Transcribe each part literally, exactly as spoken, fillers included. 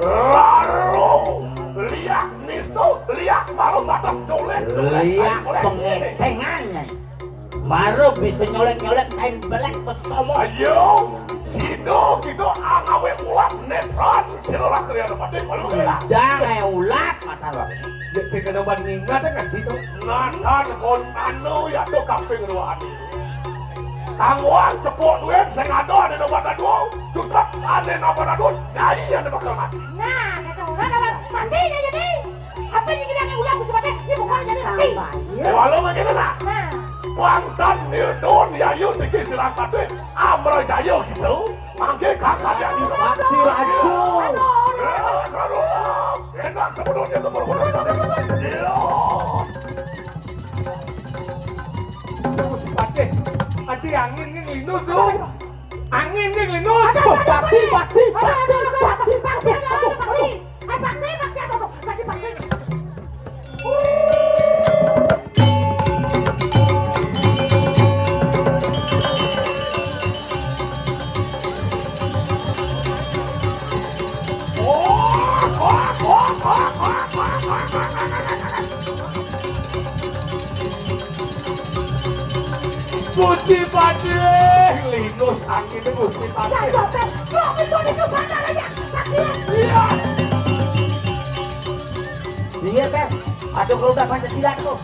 Lalu liak nistu, liak malu batas dolek, dolek, liak dolek. Pengetengan, Nyai. Baru bisa nyolek-nyolek kain belek besomo. Ayo, sida kita angawe ulat netran, sira kalian pati kalau kalian. Dang, eh, ulat mata lo. Ya, sing kena ban ningat kan itu. Natan kon anu ya tu kaping dua anu. Tangguan cepuk duit sing ada ada nomor dua. Cukup ada nomor dua. Jadi ada bakal mati. Nah, kata orang dalam mati ya jadi. Apa yang kita ulang musim mati? Ini bukan jadi mati. Ya, walau macam mana? Nah. Pantan Nildon ya yuk dikit silang kate. Amra Jaya gitu. Mangke kakak ya gitu. Paksi Raju. Aduh, aduh, aduh. Enak temen dia temen. Iya. Musim mati. Ati angin ni linus tu. Angin ni linus. Aduh, paksi, paksi, paksi, paksi, paksi, aduh, aduh, paksi. Aduh, paksi, paksi, aduh, aduh, paksi, paksi. Gusti Patih, linus angin Gusti Patih. Jangan, kok itu, itu sadar aja. Kasihan. Iya. Iya, Teh. Aduh, kalau udah Pancasila tuh.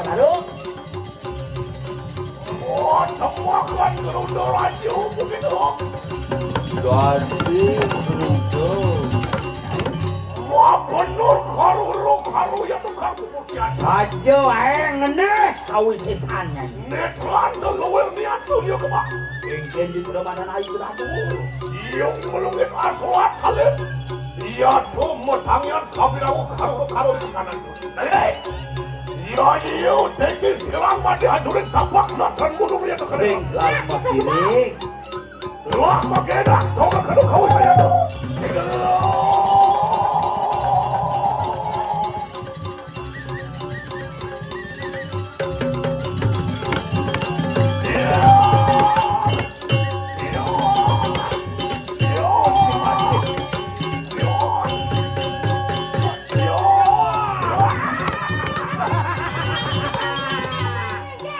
Aduh. Oh, temakan geruda raja begitu. Ganti geruda. Wah, bener karulu karu ya tukang kukukian. Saja ae ngene kawisesannya. Netran leluhur niat surya kebak. Engken di sudah badan air beratur. Siung melungit aswat salib. Iya tuh metangian kabirawu karulu karu di kanan. Iya, iya, teki silang mati hancurin tapak natan gunung ya tekening. Sing lama kini. Wah, magedak, kau kekedu kau saya tuh. Sing.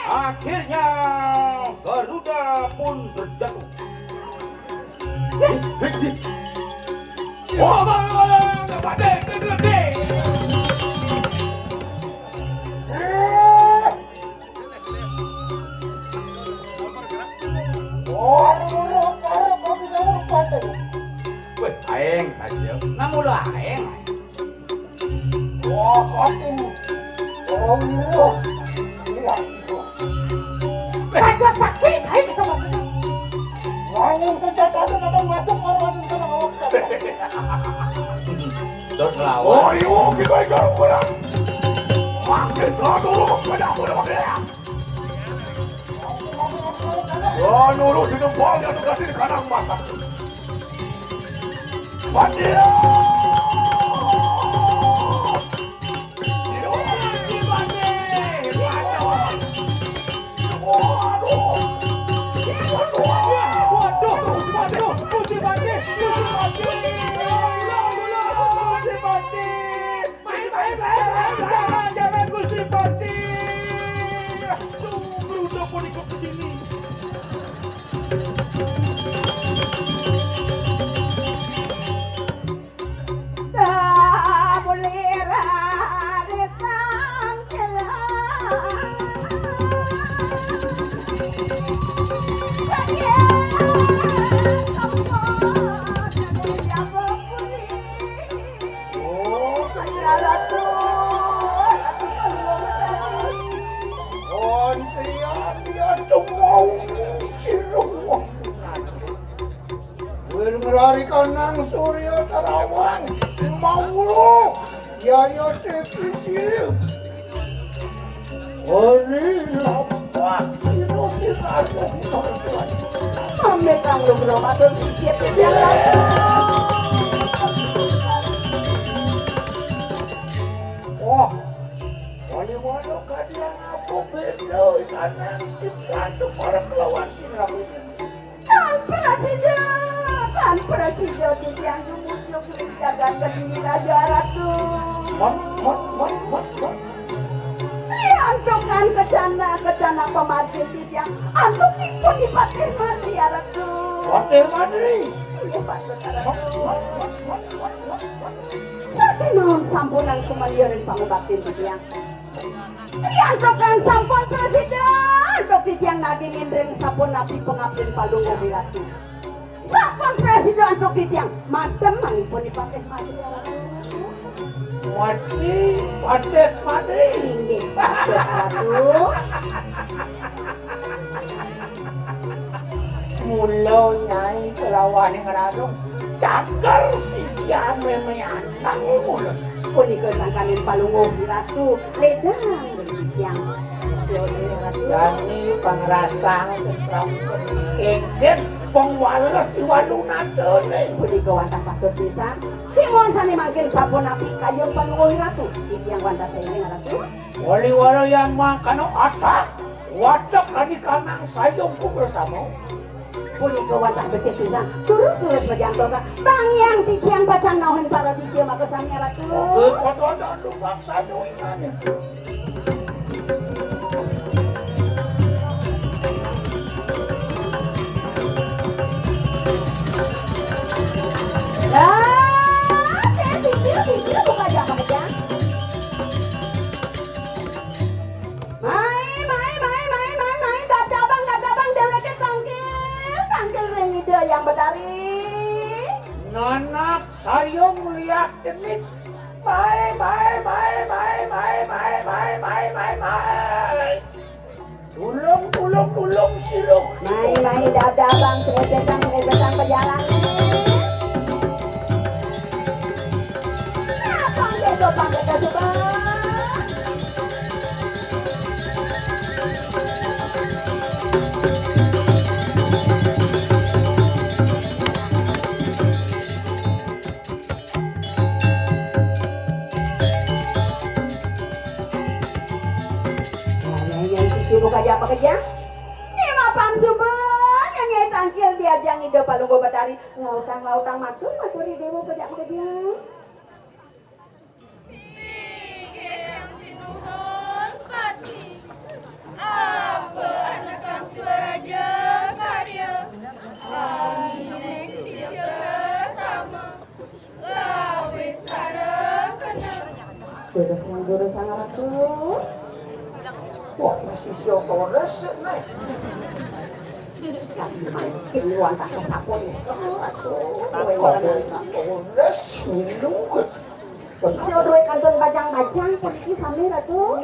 Akhirnya Garuda pun terjatuh. Wah, Pak De, Pak De. Wah, aing saja. Nang ulah aing. Wah, aing. Orang ini. Iya. Saja sakit, saya kita mau. Wangi senjata itu datang masuk orang itu. Terus lawan. Oh, iya, kita ikan kurang. Makin dulu, banyak, banyak, banyak. Wah, nurut di tempatnya, tugas di kandang masak. Mati! Waduh, waduh, waduh, Gusti Patih, Gusti Patih, Gusti Patih. Baik, baik, baik, baik, baik. Jangan, jangan, Gusti Patih. Aduh, Bruno pun ikut ke sini. Nang Surya Terawang, Mauro, Yaya Teki Sirih. Ori lapak sira dirajung mertuan. Pamit kang lugra matur sisip. Wah, wali wali kadian apa beda ikanang sip ratu para kelawan sing rabu. Tan prasida, tan prasida titiang dumujuk ring jagat Kediri Raja Ratu. Mon, mon, mon, mon, mon. Riantukan kecana, kecana pamargin titiang antuk ipun dipatih mati, Ratu. Patih mati. Inggih patut, Ratu. Mon, mon, mon, mon, mon, mon, mon. Saté mawon sampunang sumandya ring pangubaktin titiang. Riantukan sampun prasida, antuk titiang nagingin ring sapunapi pangabdin Palungguh Wiratu. Sampun prasida antuk titiang madem manipun ipatih mati. Mati, patih mati. Inggih, patih Ratu. Mula Nyai kelawaning Rarung cager sisian memeanang mula. Punika sangkaning Palungguh Wiratu ledang ring titiang. Sesya Ratu. Dani pangrasang cetram. Engken pangwales iwalunatane. Punika wantah patut pisan. Kimun sane mangkin sapunapi kayun Palungguh Wiratu. Titiang wantah sairing Ratu. Wali wara yang mangkana atak, watek kanikanang sayung kubersama. Punika wantah becik pisan. Durus-durus majantosan. Bang Hyang titiang pacang nauhin para sisya maka sami Ratu. Oke, padha lumaksana winane. Lah, teh sisya, sisya buka jangan aja. Mai, mai, mai, mai, mai, mai, dabdabang, dabdabang, deweke tangkil, tangkil ring Ida Yang Betari. Nanak sayung liak cenik. Mai, mai, mai, mai, mai, mai, mai, mai, mai, mai. Tulung, tulung, tulung, siruh. Mai, mai, dabdabang, srebetang, srebetang, pejalan. Nah, pangke do, pangke do, suka. Nah, yang, yang sisi buka aja apa kerja? Ini mapan suba, yang, yang tangkil diajang Ida Palungguh Betari. Lautang, lautang, matur, matur, Ida mau kerja, kerja. Inggih, Sinuhun Pati. Apa anekan Swaraja karya? Aminik sida sama. Lawis pada kena. Durus yang durus sang ratu. Wah, masih sio kores, nih. Tapi mangkin wantah kesapon. Aduh, kowe ora ngerti. Kores, milu. Sisya duwe kantun bajang-bajang puniki sami, Ratu.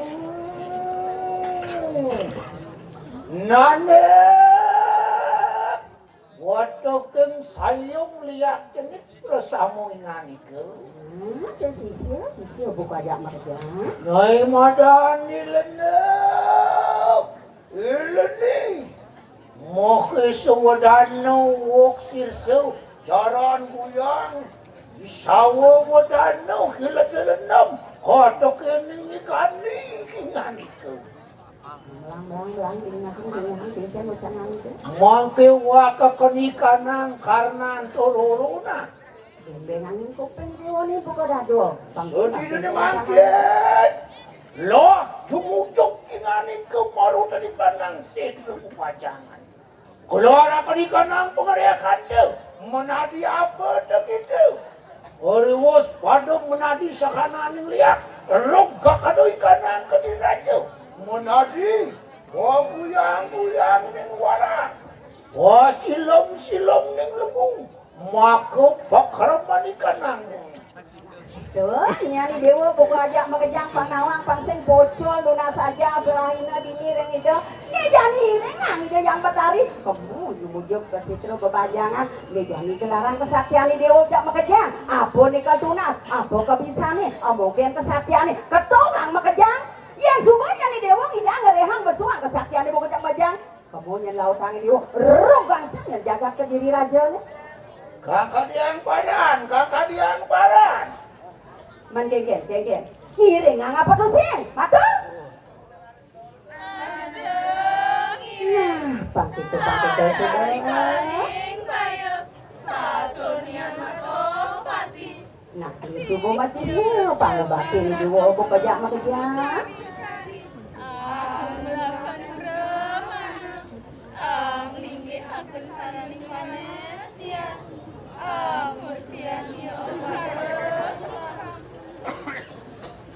Nanek wataking sayung liak cenik prasamo inganika. Hmm, ke sisya, sisya buka ajak merja. Nyai madani lenep. Ileni. Mohe sawedana wok sirsa jaran guyang. Sawa wedana hilet lenem. Kotoke ning ikani kinganika. Belang, belang, belang, dingin aku, dingin aku, dingin aku, jangan itu. Mangke waka kenikanang karnan tolorona. Bembenganing kuping kiwane buka dadua. Sedidene mangke. Loh, jumujuk kinganing kemaru tadi pandang sedru pajangan. Keluar aku di kanang pengerekan tu. Menadi apa tu gitu? Oriwos padung menadi sakananing liak. Rog gakado ikanang ke diraja. Menadi. Waguyang-guyang ning warak. Wasilem-silem ning lembu. Maka pakraman ikanang. Tuh, nyari dewa buka aja makejang panawang pangsing bocol lunas aja selahina dini ring ida. Nyejani ring nang ida yang betari. Kamu juga Ujug ka sitra bebajangan, né jani gelaran kesaktiané déwa jak makejang. Apa né ka tunas, apa ka bisané, amoga kesaktiané ketongang makejang. Yén suba jani déwa ngidang ngeréhang besuang kesaktiané buka jak bajang. Kemu nyén lautang déwa, rugang sang nyén jagat Kediri rajané. Kakadiang paran, kakadiang paran. Man kénkén, kénkén. Ngiringang apa tusing? Matur. Nah, pang kéto, pang kéto suba. Nah, ini suba macih, pang bakti ini jiwa aku kerja sama kerja.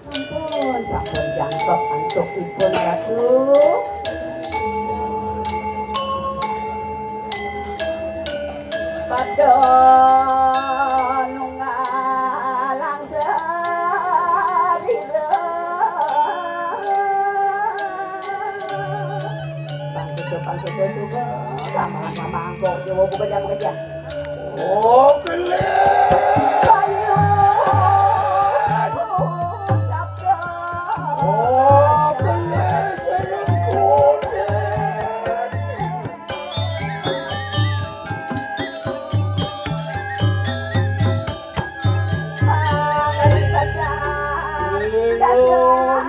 Sampun, sampun jangkep antuk ipun, Ratu. Pada nunggalang sarira. Pangkita, pangkita suba. Samahan mamangkok, Jawa buka jam kerja. Oh, gelis. Payu, sabda. Oh, gelis, rengkuning. Mangan kasar, kasar.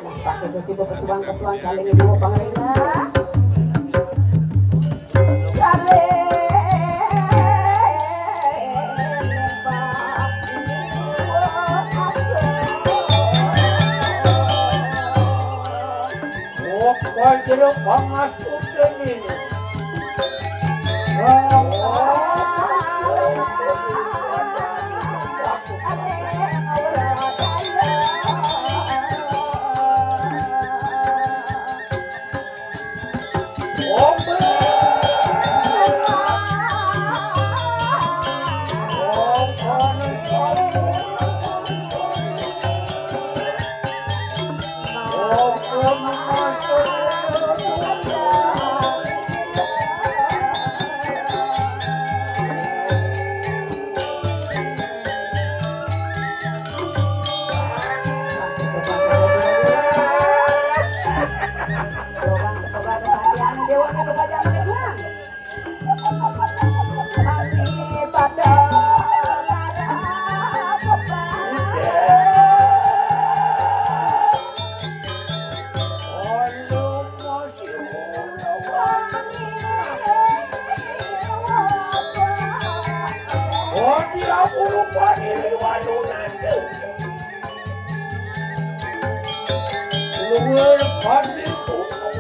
Nah, pakai besi bu kesuang, kesuang, saling ibu pangrena. Saling. Wah, wah, jeruk pangas putih nih. Oh, dia bulu padi liwat. Luwih padi gunung.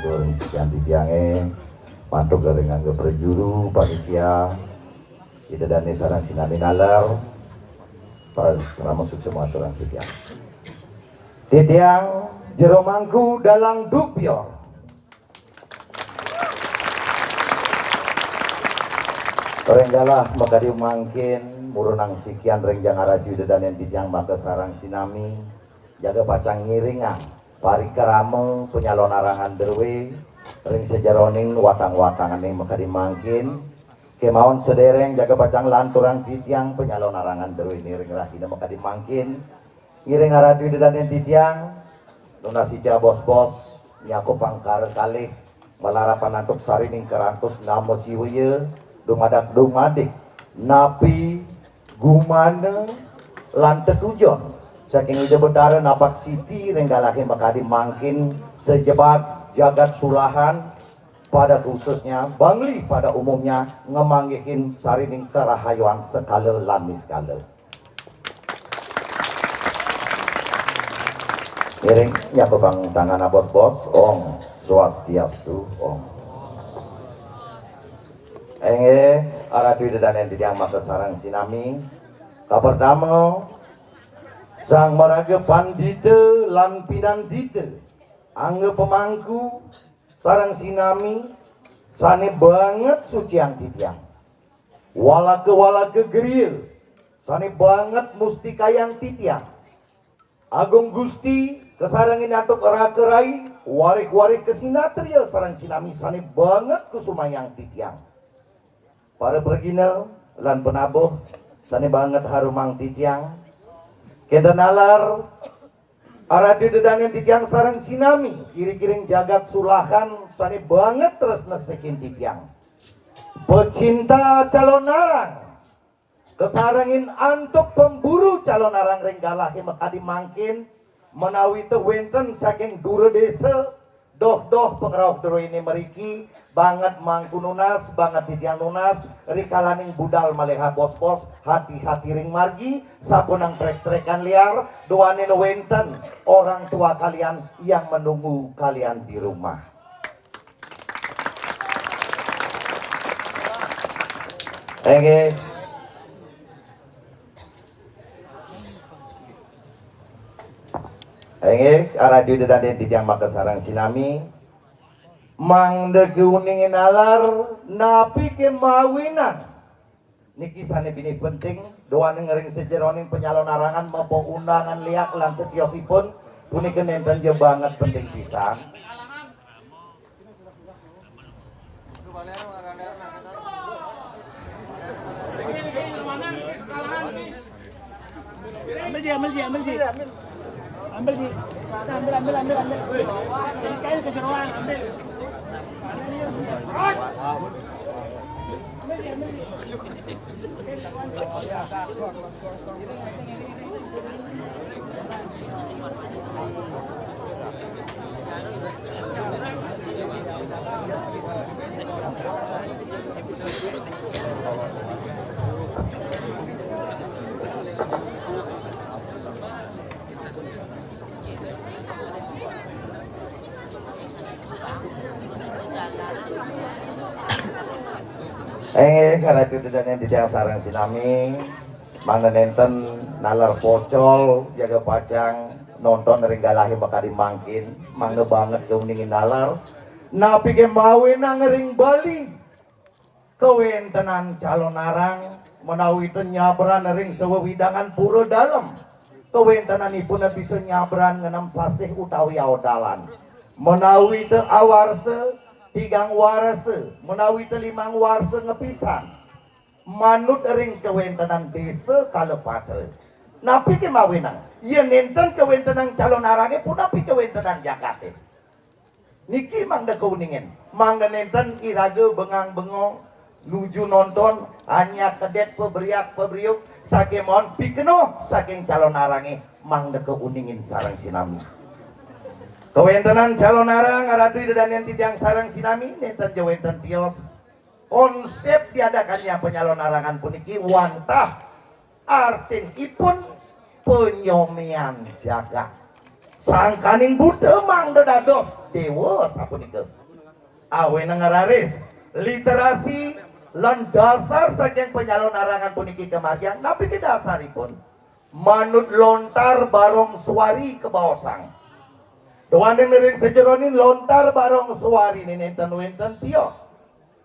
Ring sikian titiangé, mantuk ring angga prajuru, panitia, Ida dané sareng sinami naler, pras-, parama suksma aturang titiang. Titiang Jero Mangku Dalang Dupior. Ring galah makadi mangkin, murunang sikian ring jang araju Ida dané titiang makasareng sinami, jaga pacang ngiringang parikrama panyalonarangan drué ring sajeroning watang-watangané makadi mangkin. Kémaon sadéréng jaga pacang lanturang titiang panyalonarangan druéné ring rahina makadi mangkin. Ngiring aratu Ida dané titiang, nunas ica bos-bos, nyakupang kara kalih, malarapan antuk sarining karantos nama siwaya, dumadak dumadik, napi, gumana, lan tetujon, saking Ida Betara napak siti ring galahé makadi mangkin, sajebag jagat Sulahan, pada khususnya, Bangli pada umumnya, ngamanggihin sarining karahayuan sekala lan niskala. Ngiring nyakupang tangan abos-bos, Om Swastiastu, Om. Inggih, aratu Ida dané titiang makasareng sinami. Kapertama, Sang Maraga Pandita lan Pinandita. Angga pamangku sareng sinami sane banget suciang titiang. Walake-walake griya sane banget mustikayang titiang. Agung Gusti kasarengin antuk raka rai, warih-warih kasinatriya sareng sinami sane banget kusumayang titiang. Para pragina lan panabuh sane banget harumang titiang. Kenten nalar arati dedanen titiang sareng sinami, kiri-kiring jagat sulahan sane banget tresna sihin titiang. Pecinta Calonarang, kasarengin antuk pemburu Calonarang ring galahe makadi mangkin, menawi te wenten saking dura desa, doh-doh pangrauh druene mriki, banget mangku nunas, banget titiang nunas, rikalaning budal malih abos-bos, hati-hati ring margi, sapunang trek-trekan liar, duaning wenten orang tua kalian yang menunggu kalian di rumah. Inggih. Inggih, arati dedanen titiang makasareng sinami. Mangda kauningin nalar, napi ke mawinan? Niki sane pinih penting, duaning ring sajeroning panyalonarangan mapa undangan liak lan setiosipun, punika nenten ja banget penting pisan. Ambil ji, ambil ji, ambil ji. Ambil ji. Ambil, ambil, ambil, ambil. Kain ke jeroan, ambil. Eh, karatu dedanen titiang sareng sinami, mangda nenten nalar pocol, jaga pacang nonton ring galahe makadi mangkin, mangda banget kauningin nalar. Napi ke mawinan ring Bali? Kawentenan Calonarang menawi te nyabran ring sawewidangan pura dalem. Kawentenanipun bisa nyabran ngenem sasih utawi aodalan. Menawi te awarsa, tigang warsa, menawi te limang warsa ngepisan. Manut ring kawentenan desa kala patra. Napi ke mawinan? Yen nenten kawentenan Calonarange, punapi kawentenan jagate? Niki mangda kauningin, mangda nenten iraga bengang-bengong, nuju nonton, anyak kedet pabriak pabriuk, sakemon pikenoh saking Calonarange, mangda kauningin sareng sinami. Kawentenan Calonarang, aratu Ida Dane titiang sareng sinami, nenten ja wenten tios. Konsep diadakannya panyalonarangan puniki wantah artinipun panyomian jagat. Sangkaning buta mangda dados dewa sapunika. Awenang raris literasi lan dasar saking panyalonarangan puniki kamargiang, napi ke dasaripun? Manut lontar barong suari kabaosang. Duaning ring sajeroning lontar barong suarine nenten wenten tios.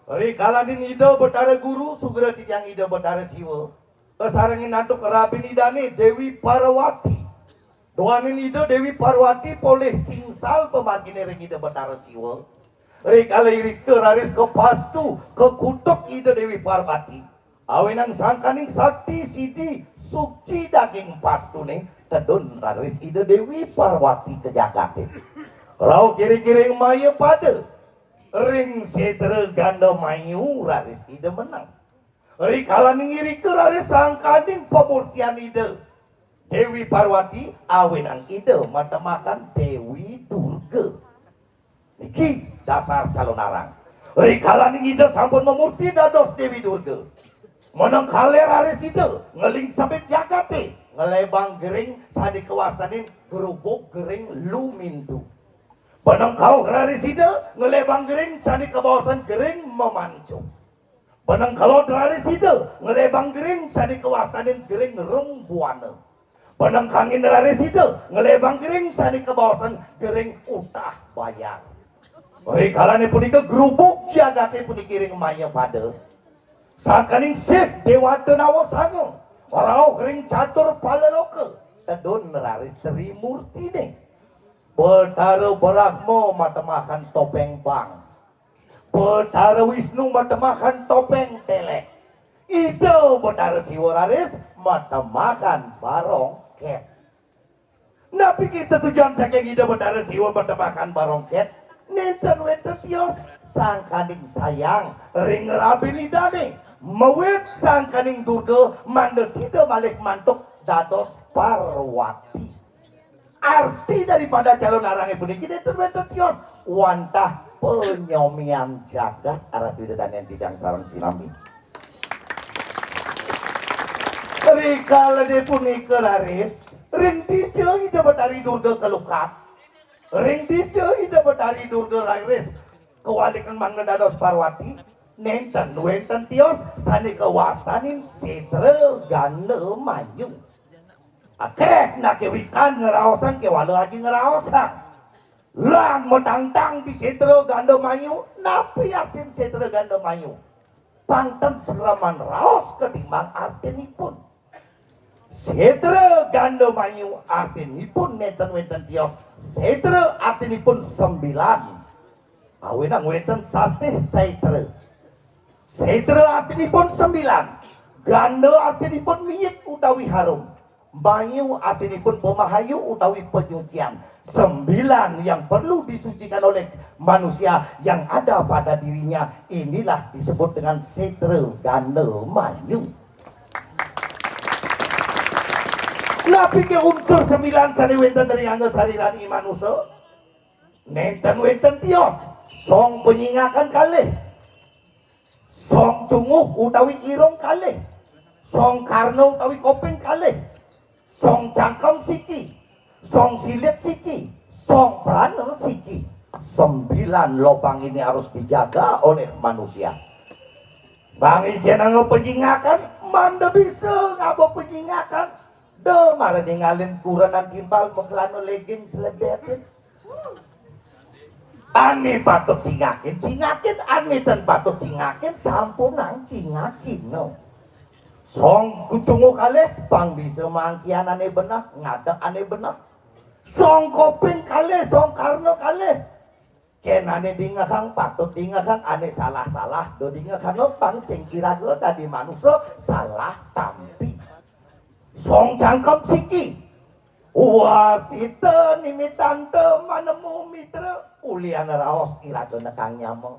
Rikalaning Ida Betara Guru, sugra titiang Ida Betara Siwa, kasarengin antuk rabin Idane Dewi Parwati. Duaning Ida Dewi Parwati polih singsal pamargine ring Ida Betara Siwa. Rikala irika raris kapastu, kakutuk Ida Dewi Parwati. Awinan sangkaning sakti sidi suci daging pastune, tedun raris Ida Dewi Parwati ka jagate. Rauh kiri-kiring maya pada. Ring setra ganda mayu raris Ida meneng. Rikalaning irika raris sangkaning pamurtian Ida Dewi Parwati, awinan Ida matemakan Dewi Durga. Niki dasar Calonarang. Rikalaning Ida sampun mamurti dados Dewi Durga, meneng kalih raris Ida ngeling sabet jagate, ngelebang gering sane kawastanin Grubug Gering Lumintu. Meneng kauh raris Ida ngelebang gering sane kabaosang Gering Mamancu. Meneng kelod raris Ida ngelebang gering sane kawastanin Gering Rung Buana. Panengkangin raris Ida nglebang gering sané kabaosan gering utah bayar. Rikalane punika grubug jagate puniki ring maya pada. Sangkaning sih dewata nawasanga, rauh ring catur palaloka, tedun raris Trimurtine. Betara Brahma matemahan topeng bang. Betara Wisnu matemahan topeng telek. Ida Betara Siwa raris matemahan barongket. Napi kita tujuan saking Ida Betara Siwa matemahan barongket? Nenten wenten tios sangkaning sayang ring rabin Idane, mawit sangkaning Durga mangda sida malih mantuk dados Parwati. Arti daripada calon arange puniki nenten wenten tios wantah panyomian jagat, Ratu Ida Dane titiang sareng sinami. Rikalane punika raris, ring dija Ida Betari Durga kalukat, ring dija Ida Betari Durga raris kawalikan mangda dados Parwati, nenten wenten tios sane kawastanin Setra Ganda Mayu. Akeh nake wikan ngraosang kewala aji ngraosang. Lan matangtang di Setra Ganda Mayu, napi artin Setra Ganda Mayu? Pang ten sreman raos katimbang artinipun. Setra Ganda Mayu artinipun nenten wenten tios. Setra artinipun sembilan. Awinang wenten sasih Saitra. Setra artinipun sembilan. Ganda artinipun miyik utawi harum. Mayu artinipun pemahayu utawi penyucian. Sembilan yang perlu disucikan oleh manusia yang ada pada dirinya, inilah disebut dengan Setra Ganda Mayu. Napi ke unsur sembilan sane wenten ring angga sariran i manusa? Nenten wenten tios. Song panyingakan kalih. Song cunguh utawi irung kalih. Song karna utawi koping kalih. Song cangkem siki. Song silit siki. Song prana siki. Sembilan lobang ini harus dijaga oleh manusia. Bang ijenanga panyingakan, mangda bisa ngaba panyingakan. Da mara ningalin kurenan timpal makelana legging selebetin. Ane patut cingakin, cingakin, ane ten patut cingakin, sampunang cingakin, no. Song kucungu kalih, pang bisa mangkian ane beneh, ngadek ane beneh. Song koping kalih, song karna kalih. Ken ane dingehang patut dingehang, ane salah-salah da dingehang, pang sing iraga dadi manusa salah tampi. Song cangkem siki. Wasita nimitanta manemu mitra, ulian raos iraga nekang nyama.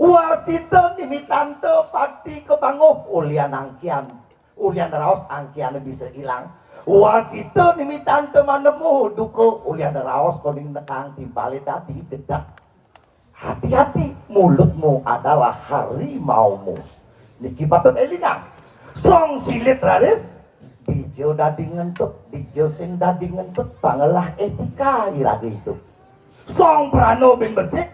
Wasita nimitanta pati kabanguh, ulian angkian, ulian raos angkiane bisa ilang. Wasita nimitanta manemu duka, ulian raos koning nekang timpale dadi gedeg. Hati-hati, mulutmu adalah harimaumu. Niki patut elingang. Song silit raris, dija dadi ngentut, dija sing dadi ngentut, pangelah etika iraga itu. Song prana bin besik.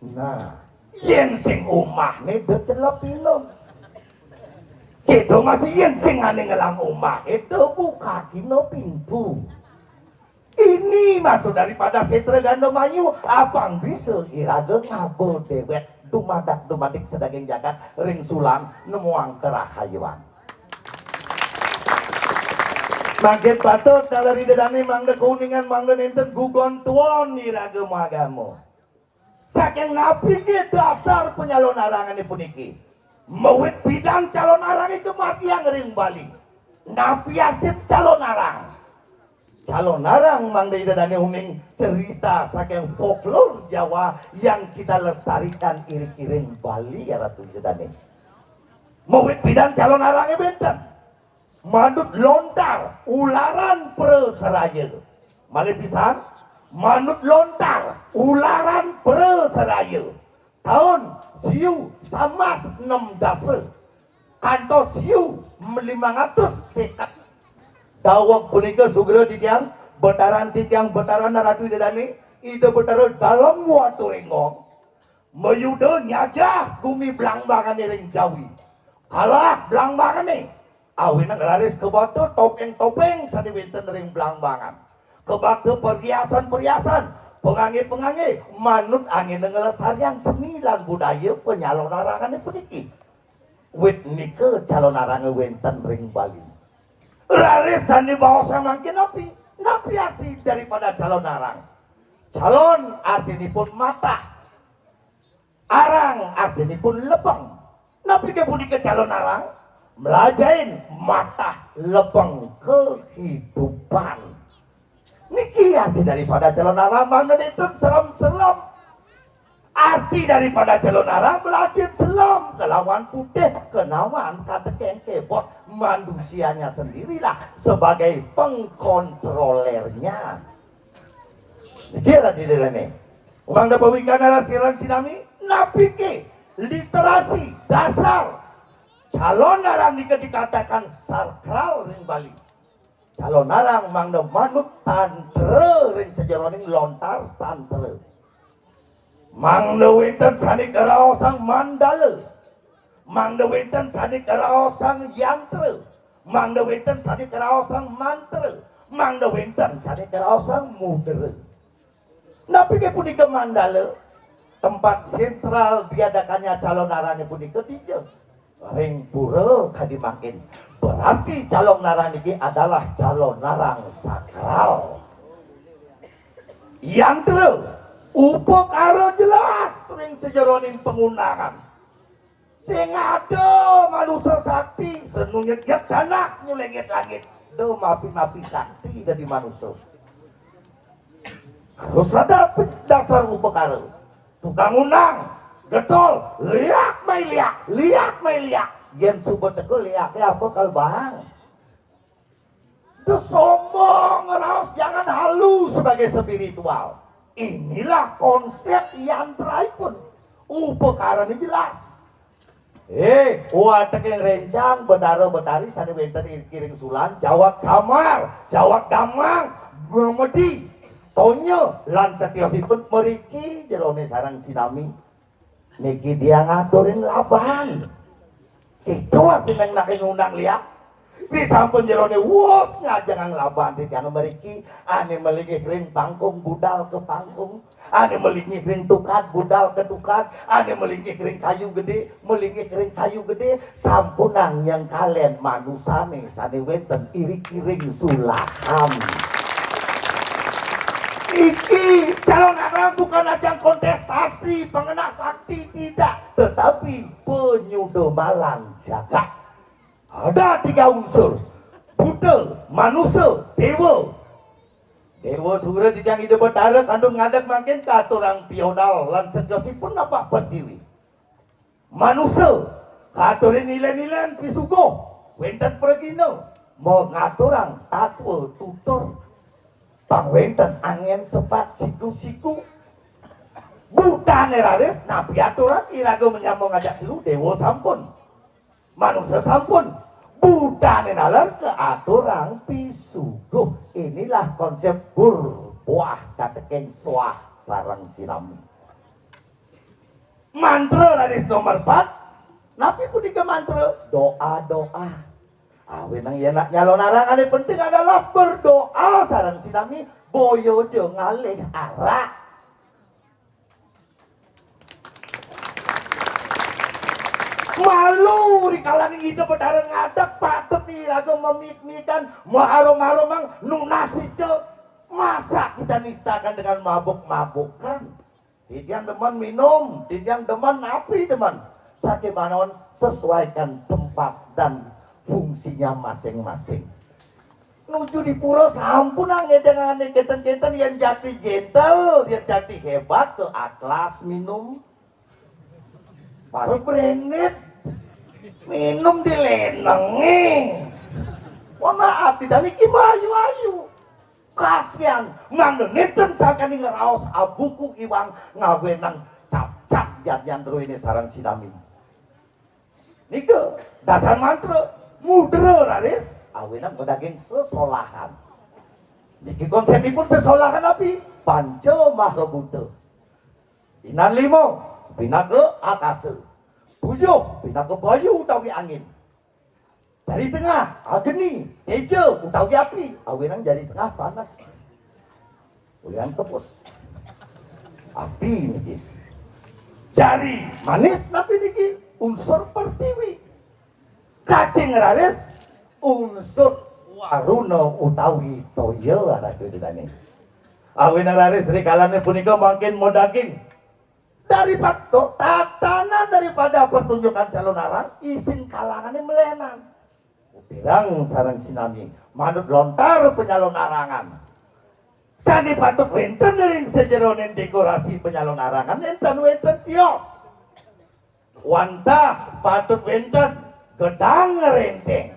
Nah, yen sing umahne da celepina. Kita masih yen sing ane ngelang umahe da bukakina pintu. Ini maksud daripada Setra Ganda Mayu, apang bisa iraga ngaba dewek dumadak dumadik sadaging jagat ring sulan nemuang karahayuan. Mangkin patut taler Ida Dane mangda kauningan mangda nenten gugon tuon iraga maagama. Saking napi ke dasar panyalonarangane puniki? Mawit pidan calonarang ika margiang ring Bali. Napi artin calonarang? Calonarang mangda Ida Dane uning cerita saking folklor Jawa yang kita lestarikan iring-iring Bali ya Ratu Ida Dane. Mawit pidan calonarangnya benten. Manut lontar ularan prasaraya. Malih pisan, manut lontar ularan prasaraya. Taun siu samas nem dasa kantos siu limang atus seket. Daweg punika sugra titiang, betaran titiang, betaran Ratu Ida Dane, Ida Betara Dalem Watu Renggong, mayuda nyajah gumi Blangmbarane ring Jawi. Kalah Blangmbarane. Awinang raris kebata topeng-topeng sane wenten ring blambangan. Kebata perhiasan-perhiasan, pangangge-pangangge, manut anggena nglestariang seni lan budaya panyalonarangane puniki. Wit nika calonarang wenten ring Bali. Raris sane baosang mangkin napi? Napi arti daripada calonarang? Calon artinipun matah. Arang artinipun lebeng. Napike punika calonarang? Mlajahin matah lebeng kehidupan. Niki arti daripada calonarang, mangda nenten serem-serem. Arti daripada calonarang mlajahin selem kelawan putih, kenawan katekeng kebot, manusianya sendirilah sebagai pengkontrolernya. Niki arti dalane. Mangda pawikana sareng sinami, napike literasi dasar calonarang nika dikatakan sakral ring Bali. Calonarang mangda manut tantra ring sajeroning lontar tantra. Mangda wenten sane karaosang mandala, mangda wenten sane karaosang yantra, mangda wenten sane karaosang mantra, mangda wenten sane karaosang mudra. Napike punika mandala? Tempat sentral diadakannya calonarangane punika dija? Ring pura kadi mangkin. Berarti calonarang niki adalah calonarang sakral. Yantra, upakara jelas ring sajeroning pangundangan. Sing ada manusa sakti, senu nyejek tanah, nyulengit langit. Da mapi-mapi sakti dadi manusa. Harus ada pe-, dasar upakara. Tukang undang, getol, liak mai liak, liak mai liak. Yen suba teka liake apa kalbang? Itu sombong, raos jangan halu sebagai spiritual. Inilah konsep yantraipun. Upakarane jelas. Eh, wateking rencang, betara betari sane wenten ring sulan, jawat samar, jawat damang, memedi, tonya, lan setiosipun mriki jerone sareng sinami. Niki tiang aturin laban. Itu artine nake ngundang liak. Disampun jerone wus ngajengang laban titiang mriki, ane malinggih ring pangkung budal ka pangkung, ane malinggih ring tukad budal ka tukad, ane malinggih ring kayu gede, malinggih ring kayu gede, sampunang nyengkalen manusane sane wenten iri-iring sulahan. Iki calonarang bukan ajang kontestasi, pangena sakti tidak, tetapi panyuda malan jagat. Ada tiga unsur, buta, manusa, dewa. Dewa Sura titiang Ida Betara kantun ngadeg mangkin katurang piodal lan setiosipun napak pertiwi. Manusa, katurin ilen-ilen pisuguh, wenten pragina, mangaturang tatwa tutur, pang wenten angin sepat siku-siku. Butane raris, napi aturang iraga manyama ngajak jelu, dewa sampun. Manusa sampun. Butane naler kaaturang pisuguh. Inilah konsep bur buah kateking suah sareng sinami. Mantra raris nomor empat. Napi punika mantra? Doa-doa. Awinang yen nak nyalonarang ane penting adalah berdoa sareng sinami, boya ja ngalih arak. Malu rikalaning Ida Betara ngadeg patut iraga mamik-mikan, maarum-arumang, nunas ica. Masa kita nistakan dengan mabuk-mabukan? Titiang demen minum, titiang demen napi demen. Saking manaon, sesuaikan tempat dan fungsinya masing-masing. Nuju di pura sampun ngedengane kenten-kenten, yen jati jentel, yen jati hebat, ke atlas minum. Baru branded. Minum di lenenge. Wah, maaf, tidak niki mayu-ayu. Kasihan, mangda nenten sangkaning raos abuku iwang ngawenang cap-cap yan-yan druene sareng sinami. Nika dasar mantra, mudra raris, awinang madaging sesolahan. Niki konsepipun sesolahan napi? Panca maha buta. Inan lima, pinaka akasa. Tujuh, pinaka bayu utawi angin. Jari tengah, ageni, teja, utawi api, awinang jari tengah panas. Ulian tepus. Api niki. Jari manis napi niki? Unsur pertiwi. Cacing raris unsur waruna utawi toya, Ratu Ida dané. Awinang raris rikalane punika mangkin madaging daripada tatanan daripada pertunjukan calonarang, isin kalangane melenan. Upirang sareng sinami manut lontar penyalonarangan. Sane patut wenten ring sajeroning dekorasi penyalonarangan, enten wenten tios. Wantah patut wenten gedang renteng.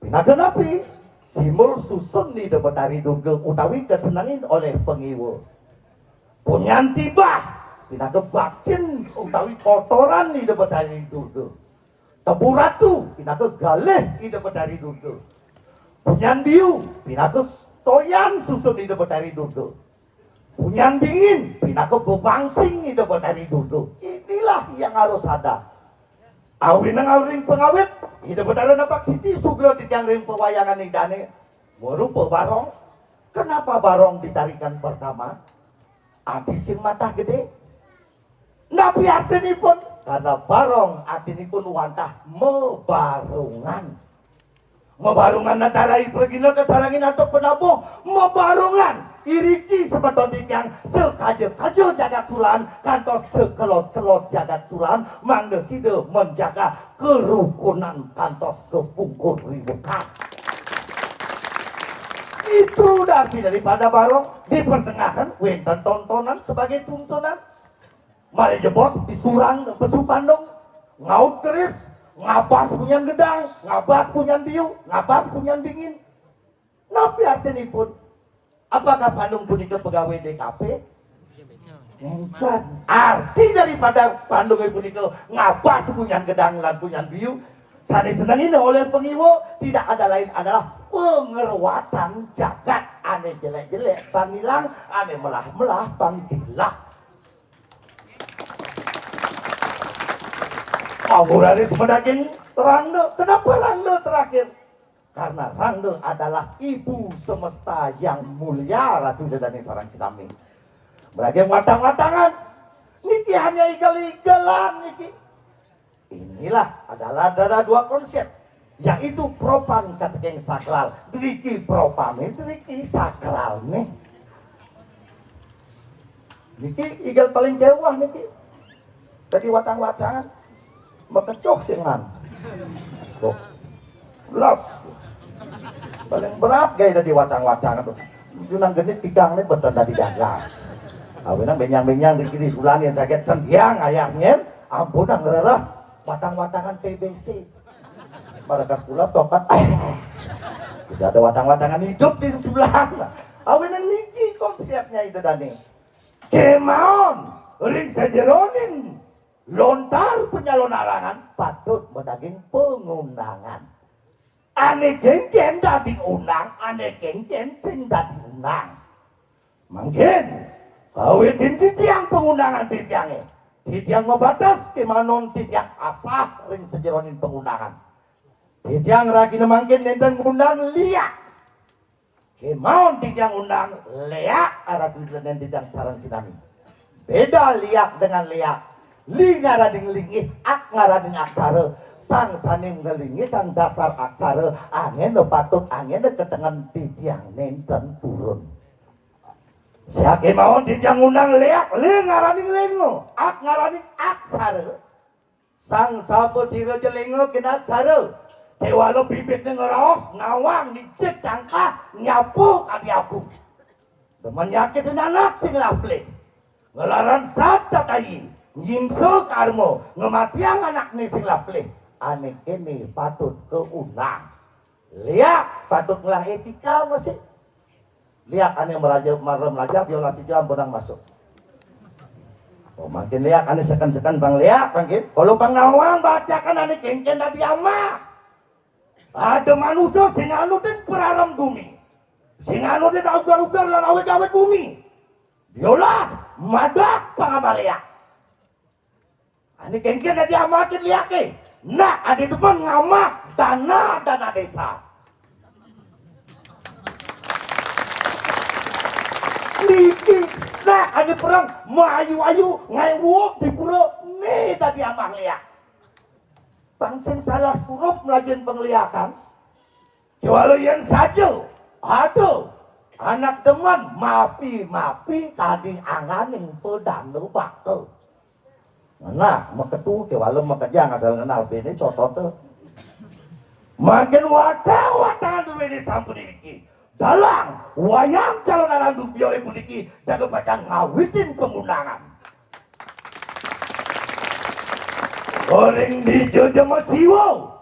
Pinaka napi? Simbol susun Ida Betari Durga utawi kasenengin oleh pangiwa. Punyan tibah, pinaka bakcin utawi kotoran Ida Betari Durga. Tebu ratu, pinaka galih Ida Betari Durga. Punyan biu, pinaka toyan susun Ida Betari Durga. Punyan bingin, pinaka bebangsing Ida Betari Durga. Inilah yang harus ada. Awinang ring pangawit, Ida Betara napak siti sugra titiang ring pawayangan Idane marupa barong. Kenapa barong ditarikan pertama? Adi sing matah gede. Napi artinipun? Karena barong artinipun wantah mabarungan. Mabarungan antara i pragina kasarengin antuk penabuh, mabarungan iriki semeton titiang sekaja-kaja jagat Sulan kantos sekelod-kelod jagat Sulan, mangda sida menjaga kerukunan kantos kepungkur ribekas. Itu arti daripada barong. Di pertengahan wenten tontonan sebagai tuntunan. Malih jebos pisurang pesu pandung, ngaut keris, ngabas punyan gedang, ngabas punyan biu, ngabas punyan bingin. Napi artinipun? Apakah pandung punika pegawai D K P? Nenten. Arti daripada pandung punika ngabas punyan gedang lan punyan biu sane senengina oleh pangiwa tidak ada lain adalah pangruatan jagat ane jelek-jelek pang ilang, ane melah-melah pang dilah. Abu raris madaging rangda. Kenapa rangda terakhir? Karena rangda adalah ibu semesta yang mulia, Ratu Ida Dane sareng sinami. Madaging watang-watangan. Niki hanya igel-igelan niki. Inilah adalah ada dua konsep, yaitu propan kateking sakral. Driki propane, driki sakralne. Niki igel paling kewah niki. Dadi watang-watangan. Makecuh sing ngan. Kok. Las. Paling berat gaya dadi watang-watangan. Junang genit pikangne beten dadi gagas. Awinang benyang-benyang di kiri sulan yang sakit tentiang ayahnya. Ampun, ngrereh watang-watangan T B C. Pada pulas tokat. Bisa ada watang-watangan hidup di sulan. Awinang niki konsepnya itu dane. Kemaon ring sajeroning lontar penyalonarangan patut madaging pangundangan. Ane kengken dadi undang, ane kengken sing dadi undang. Mangkin kawitin titiang pangundangan titiange, titiang mabates kemaon titiang asah ring sajeroning pangundangan. Titiang ragina mangkin nenten ngundang liak. Kemaon titiang undang leak, Ratu Ida Dane titiang sareng sinami. Beda liak dengan leak. Li ngaraning linggih, ak ngaraning aksara. Sang sane nglinggihang dasar aksara, angena patut, angena ketengen titiang nenten purun. Sakemanten titiang undang leak, li ngaraning lenga, ak ngaraning aksara. Sang sapa sira jelenga kena aksara. Kewala bibitne ngraos, nawang, nijit cangkah, nyapu kadi abu. Demen nyakitin anak sing lapling. Ngelaran sat tatayi, nyimsa karma, ngematiang anakne sing lapling. Ane kene patut kaundang. Liak patut ngelah etika masih. Liak ane meraja, mara melajar, biola sija ampunang masuk. Oh, mangkin liak ane seken-seken bang liak, mangkin. Kalau bang nawang bacakan ane kengken dadi amah. Ada manusia sing anutin perarem gumi. Sing anutin ugar-ugar lan awig-awig gumi. Biolas, madak pang amah liak. Ane kengken dadi amatin liake. Nah, adi demen ngamah dana, dana desa. Niki, nah, adi pereng maayu-ayu ngaé uug di pura, né dadi amah léak. Pang sing salah surup melajin pangliakan. Kéwala yén saja ada anak demen mapi-mapi kadi angganing padana baka. Ngenah maketu, kéwala makejang asal ngenah béné cotota. Mangkin watang-watangan duéné sampun iriki. Dalang wayang calonarang dubioré puniki jaga pacang ngawitin pangundangan. Ring dija jema siwa,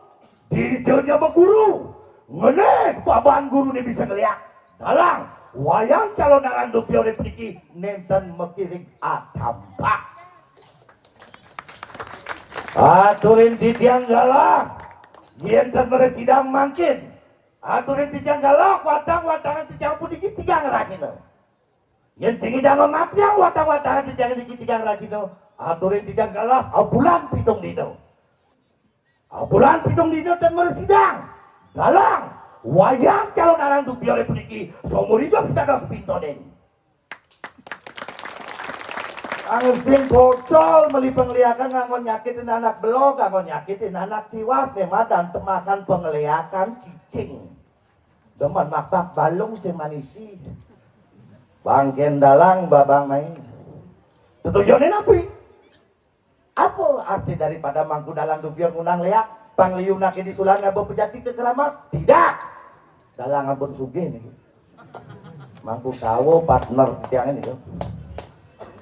dija jema guru, ngenék paban guruné bisa ngléak. Dalang wayang calonarang dubioré puniki nénten makiring atampak. Aturin titiang galah, yén ten mresidang mangkin. Aturin titiang galah, watang-watangan titiang puniki tigang rahina. Yén sing nyidang matiang watang-watangan titiang niki tigang rahina, aturin titiang galah, abulan pitung dina. Abulan pitung dina ten mresidang. Dalang wayang calonarang dubioré puniki saumur idup dados pintonin. Ang sing pocol meli pangliakan nganggo nyakitin anak belog, nganggo nyakitin anak tiwas, né madan temakan pangliakan cicing. Demen makpak balung sing manisi. Bangkén dalang babang main. Tetujoné napi? Apa arti daripada Mangku Dalang dubior ngundang léak? Pang liu anaké di Sulan ngaba pejati ka Keramas? Tidak. Dalang ampun sugih niki. Mangku Kawa partner tiang niki.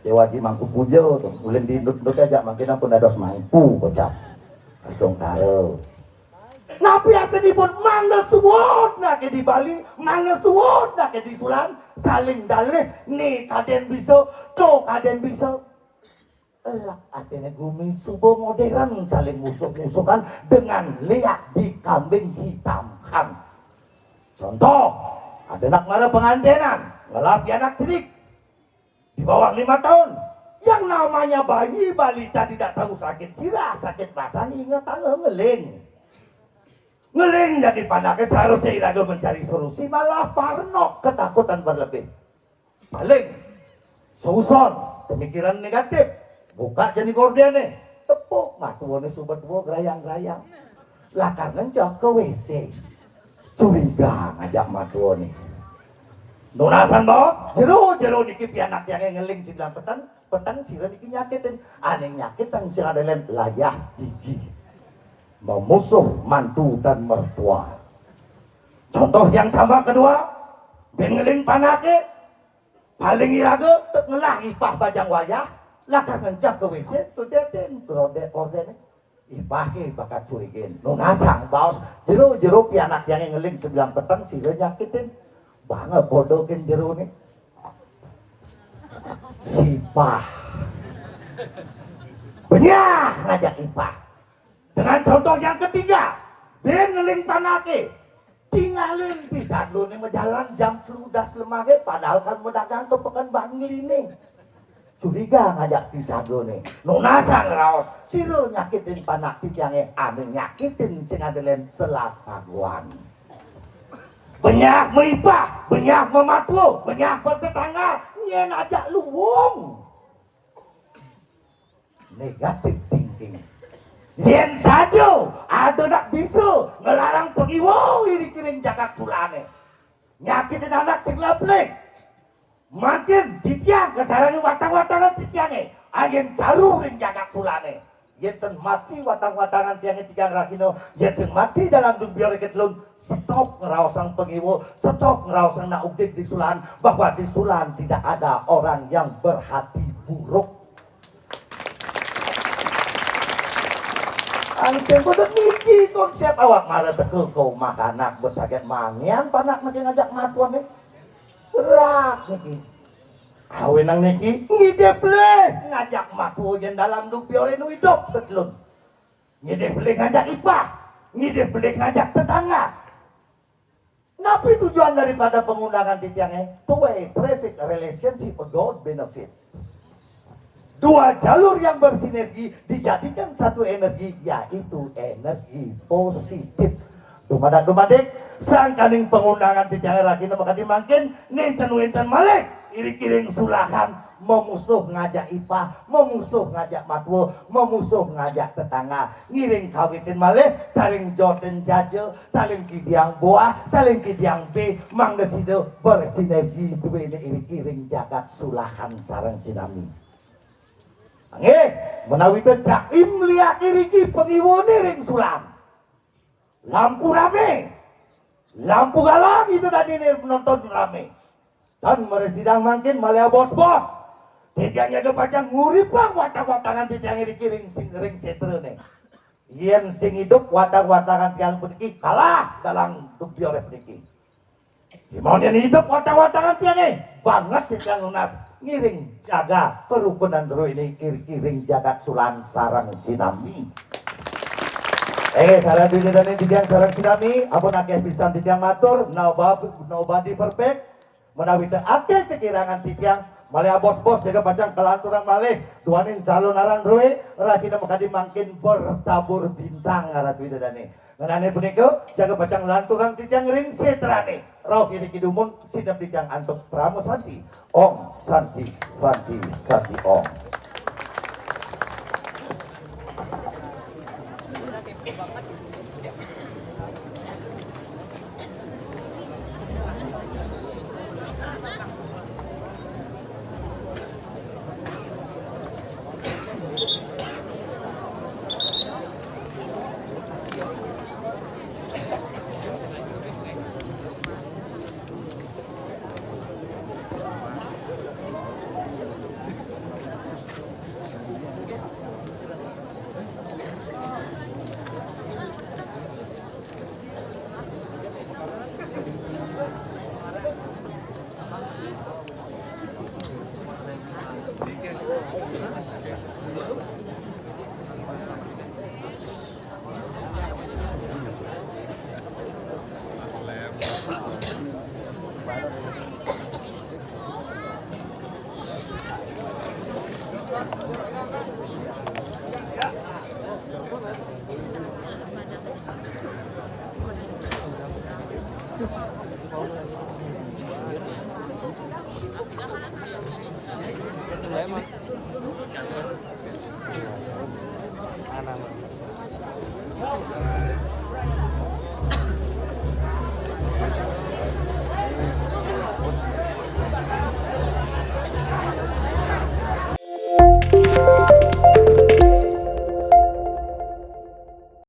Déwa Aji Mangku Puja to. Ulin diindut-indut aja mangkin ampun dados mangku kocap. Astungkara. Napi artinipun? Mangda suud anaké di Bali, mangda suud anaké di Sulan, saling dalih, né kadén bisa, to kadén bisa. Elak atiné gumi suba modern, saling musuh-musuhan dengan léak dikambing hitamkan. Contoh, ada anak mara penganténan, ngelah pianak cerik di bawah lima tahun. Yang namanya bayi balita tidak tahu sakit sirah, sakit basah, inget tangga ngeling. Ngeling jadi panaké seharusnya iraga mencari solusi, malah parno ketakutan berlebih. Paling suson pemikiran negatif, buka jani gordéné, tepuk matuané suba tua grayang-grayang. Lakar ngenceh ka W C. Curiga ngajak matuané. Nunasan baos, jero-jero niki pianak tiangé ngeling sibilang peteng, peteng sira niki nyakitin. Ané nyakitin sira delen layah gigi. Memusuh mantu dan mertua. Contoh yang sama kedua, bin ngeling panaké, paling iraga tek ngelah ipah bajang wayah, lakar ngenceh ka W C, tudetin, gordé-gordéné. Ipah ké bakat curigin. Nunasang baos, jero-jero pianak tiangé ngeling sebilang peteng, sira nyakitin. Banga godokin jeroné. Sipah. Benyah ngajak ipah. Dengan contoh yang ketiga, bin ngeling panaké. Tingalin pisan lu nih majalan jam seludas lemahé, padahal kan mau dagang ke Pekan Bangli nih. Curiga ngajak pisan lu nih. Nunasang raos, sira nyakitin panak titiangé, ané nyakitin sing adelén selat paguan. Benyah maipah, benyah mamatua, benyah bertetangga, nyén ajak luung. Negative thinking. Yén saja ada nak bisa ngelarang pengiwa iring-iring jagat sulané. Nyakitin anak sing leplik. Mangkin titiang kasarengin watang-watangan titiangé, angin caru ring jagat sulané. Yén ten mati watang-watangan tiangé tigang rahina, yén sing mati dalam dubioré ketelun, stop ngeraosang pengiwa, stop ngeraosang nak ugdig di Sulan, bahwa di Sulan tidak ada orang yang berhati buruk. Angsing pada niki konsep awak mara teka ka umah anak buat saget mangian panak niki ngajak matuan nih. Rat niki. Awinang niki ngidip leh ngajak matua yén dalam dubioré nu idup ketelun. Ngidih pelih ngajak ipah, ngidih pelih ngajak tetangga. Napi tujuan daripada pengundangan titiangé? Tuway traffic relationship a God benefit. Dua jalur yang bersinergi dijadikan satu energi, yaitu energi positif. Dumadak-dumadik, sangkaning pangundangan titiang rahina makadi mangkin, nénten wénten malih iring-iring sulahan, mamusuh ngajak ipah, mamusuh ngajak matua, mamusuh ngajak tetangga. Ngiring kawitin malih, saling jotin jaja, saling kidiang buah, saling kidiang bé, mangda sida bersinergi duéné iring-iring jagat sulahan sareng sinami. Nggih, menawi té jaim liak iriki pangiwané ring sulam. Lampu ramé. Lampu galang itu tadi nih penonton ramé. Tan mresidang mangkin malih bos-bos. Titiang nyaga pacang nguripang watang-watangan titiang iriki ring sing ring sétrané. Yén sing idup watang-watangan tiang puniki kalah dalam duk dioreh puniki. Imaun yén idup watang-watangan tiangé, banget titiang nunas ngiring jaga kerukunan druéné iring jagat sulan sareng sinami. Eh, sareng duwé dané titiang sareng sinami, ampun akéh pisan titiang matur, nobody, nobody perfect, menawi té akéh kekirangan titiang, malih bos-bos jaga pacang kalanturang malih, duaning calon arang drué, rahina makadi mangkin bertabur bintang ngaran duwé dané. Ngenané punika, jaga pacang lanturang titiang ring sétrané. Rauh iriki dumun, sineb titiang antuk parama santi. Om Santi, Santi, Santi Om.